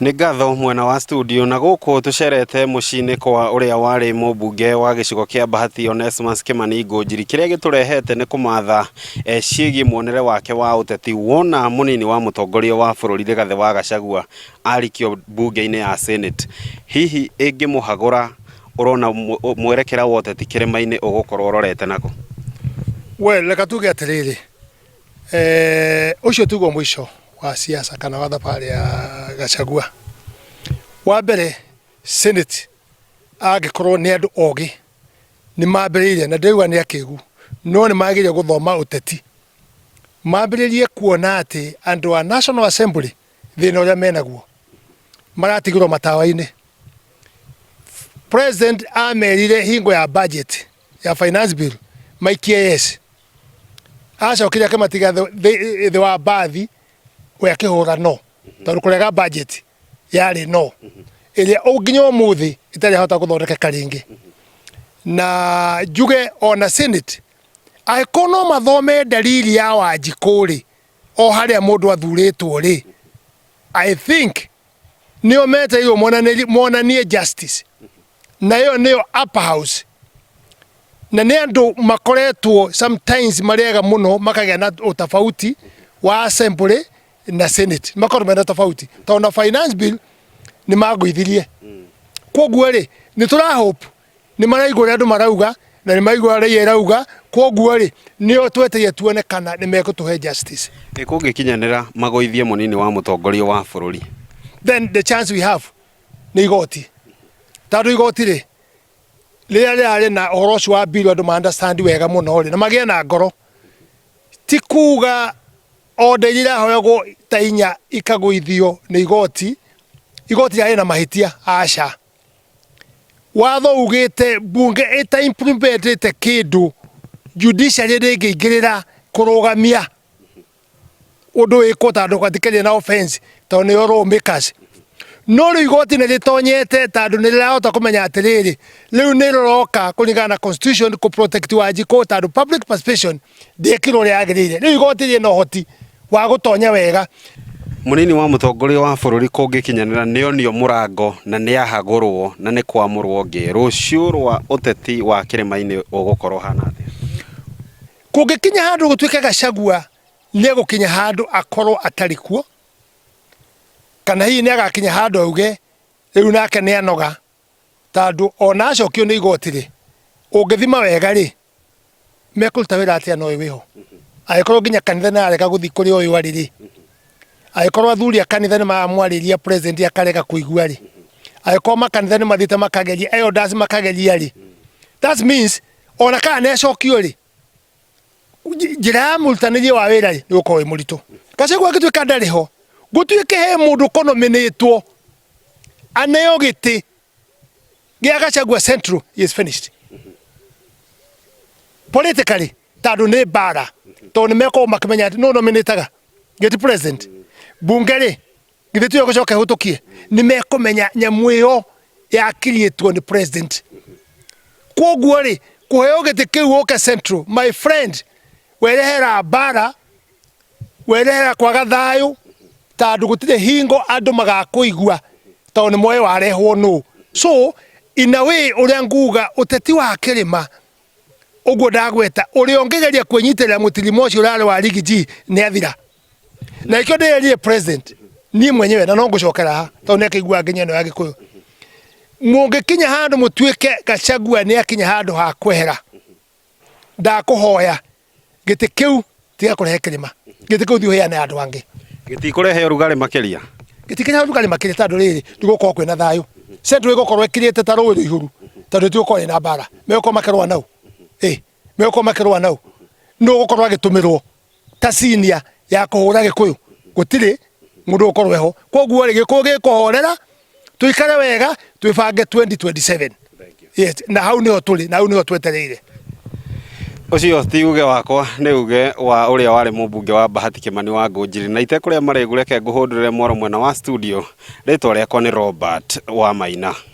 Nĩ ngatho mwena wa studio na gũkũ tũcerete mũciĩ-inĩ kwa ũrĩa warĩ mũmbunge wa gĩcigo kĩa Bahati Onesmus Kĩmani Ngũnjiri. Kĩrĩa gĩtũrehete nĩ kũmatha ciĩgiĩ muonere wake wa ũteti wona mũnini wa mũtongoria wa bũrũri Rigathĩ wa Gachagua arikio mbunge-inĩ ya Senate. Hihi ĩngĩmũhagũra ũrona mwerekera wa ũteti kĩrĩma-inĩ ũgũkorwo ũrorete nakũ? Well, reka tuge atĩrĩrĩ, ũcio tiguo mũico wa siasa kana wa thabarĩ ya Gachagua. Wa mbere, Senate angĩkorwo nĩ andũ ogĩ nĩ mambĩrĩirie, na ndĩrauga nĩ akĩgu, no nĩ magĩrĩire gũthoma ũteti, mambĩrĩrie kuona atĩ andũ a National Assembly thĩna ũrĩa menaguo maratigĩrwo matawa-inĩ. President amerire hingo ya budget ya finance bill maikie yes, acokire akĩmatiga thĩ wa mbathi, we akĩhũra no, tondũ kũrega budget yarĩ no ĩrĩa nginya ũmũthĩ ĩtarĩ yahota gũthondekeka rĩngĩ. Na njuge ona Senate angĩkorwo no mathome dalili ya Wanjikũ rĩ, o harĩa mũndũ athurĩtwo rĩ, I think nĩo metereirwo monanie justice, na ĩyo nĩyo upper house, na nĩ andũ makoretwo sometimes marĩ ega mũno makagĩa na ũtofauti wa assembly na Senate, makorwo mena tofauti tondũ na finance bill nĩ mangũithirie. Koguo rĩ, nĩ tũra hope nĩ maraigua ũrĩa andũ marauga na nĩ maraigua raia ĩrauga. Koguo rĩ, nĩo twetereire tuone kana nĩ megũtũhe justice. Ĩ kũngĩkinyanĩra magũithie mũnini wa mũtongoria wa bũrũri? Then the chance we have nĩ igoti, tondũ igoti rĩ, rĩrĩa rĩrarĩ na ũhoro ũcio wa bill, andũ ma understand wega mũno rĩ, na magĩe na ngoro ti kuga order iria irahoyagwo ta inya ikagũithio nĩ igoti, igoti rĩarĩ na mahĩtia. Aca, watho ugĩte bunge ĩta implementĩte kĩndũ, judiciary ndĩngĩingĩrĩra kũrũgamia ũndũ wĩkwo tondũ gwatikĩrĩ na offense, tondũ nĩo lawmakers. No rĩu igoti nĩ rĩtonyete, tondũ nĩ rĩrahota kũmenya atĩrĩrĩ, rĩu nĩ rĩroka kũringana na constitution kũ protect Wanjikũ, tondũ public participation ndĩekirwo ũrĩa yagĩrĩire. Rĩu igoti rĩna ũhoti wa gũtonya wega. Mũnini wa mũtongoria wa bũrũri kũngĩkinyanĩra nĩonio mũrango na nĩahagũrwo na nĩ kwamũrwo ũngĩ, rũciũ rwa ũteti wa kĩrĩma-inĩ ũgũkorwo ũhana atĩa? Kũngĩkinya handũ gũtuĩke Gachagua nĩ egũkinya handũ akorwo atarĩ kuo, kana hihi nĩ agakinya handũ auge rĩu nake nĩ anoga, tondũ ona acokio nĩ igoti rĩ, ũngĩthima wega rĩ, mekũruta wĩra atĩa na ũyũ wĩho? Angĩkorwo nginya kanitha nĩ ararega gũthiĩ kũrĩa ũyũ arĩ rĩ, angĩkorwo athuri a kanitha nĩ maramwarĩria president akarega kũigua rĩ, angĩkorwo makanitha nĩ mathiĩte makageria, elders makageria rĩ, that means ona kana nĩ acokio rĩ, njĩra ya mũrutanĩrie wa wĩra rĩ, nĩ gũkorwo wĩ mũritũ. Gachagua angĩtuĩka ndarĩ ho, gũtuĩke he mũndũ ũkonominĩtwo aneo gĩtĩ gĩa Gachagua Central, he is finished politically, tondũ nĩ mbara, tondũ nĩ mekorwo makĩmenya atĩ no nominĩtaga gĩti president. Bunge rĩ, githĩ tiyo gũcoka ĩhũtũkie? Nĩ mekũmenya nyamũ ĩyo yakiriĩtwo nĩ president. Koguo rĩ, kũheo gĩtĩ kĩu ũke Central, my friend, werehera mbara, werehera kwaga thayũ, tondũ gũtirĩ hingo andũ magakũigua, tondũ nĩ moĩ warehwo nũ. So in a way, ũrĩa nguga, ũteti wa kĩrĩma ũguo ndagweta, ũrĩa ũngĩgeria kwĩnyitĩrĩra mũtirima ũcio ũrarĩ wa Riggy G nĩ athira. Na ikĩo ndĩrerire president niĩ mwenyewe, na no ngũcokera haha tondũ nĩ akĩiguaga nginya ĩno ya Gĩkũyũ, mũngĩkinya handũ mũtuĩke Gachagua nĩ akinya handũ ha kwehera, ndakũhoya gĩtĩ kĩu tiga kũrehe kĩrĩma, gĩtĩ kĩu thiĩ ũheane andũ angĩ. Gĩtikũrehe ũrugarĩ makĩria? Gĩtikĩrehe ũrugarĩ makĩria, tondũ rĩrĩ, nĩgũkorwo kwĩna thayũ. Central ĩgũkorwo ĩkirĩte ta rũĩ rũihũru, tondũ ĩtigũkorwo ĩna mbara, megũkorwo makĩrũa nau, ĩ megũkorwo makĩrũa nau, nũ ũgũkorwo agĩtũmĩrwo ta senior ya kũhũra Gĩkũyũ? Gũtirĩ mũndũ ũgũkorwo eho. Koguo rĩ, Gĩkũyũ gĩkũhorera, tũikare wega, twĩbange 2027. Yes, na hau nĩho tũrĩ, na hau nĩho twetereire. Ũcio ti uge wakwa, nĩ uge wa ũrĩa warĩ mũmbunge wa Bahati Kĩmani wa Ngũnjiri. Na itekũrĩa marĩgu, reke ngũhũndũrĩre mwaro mwena wa studio. Rĩtwa rĩakwa nĩ Robert wa Maina.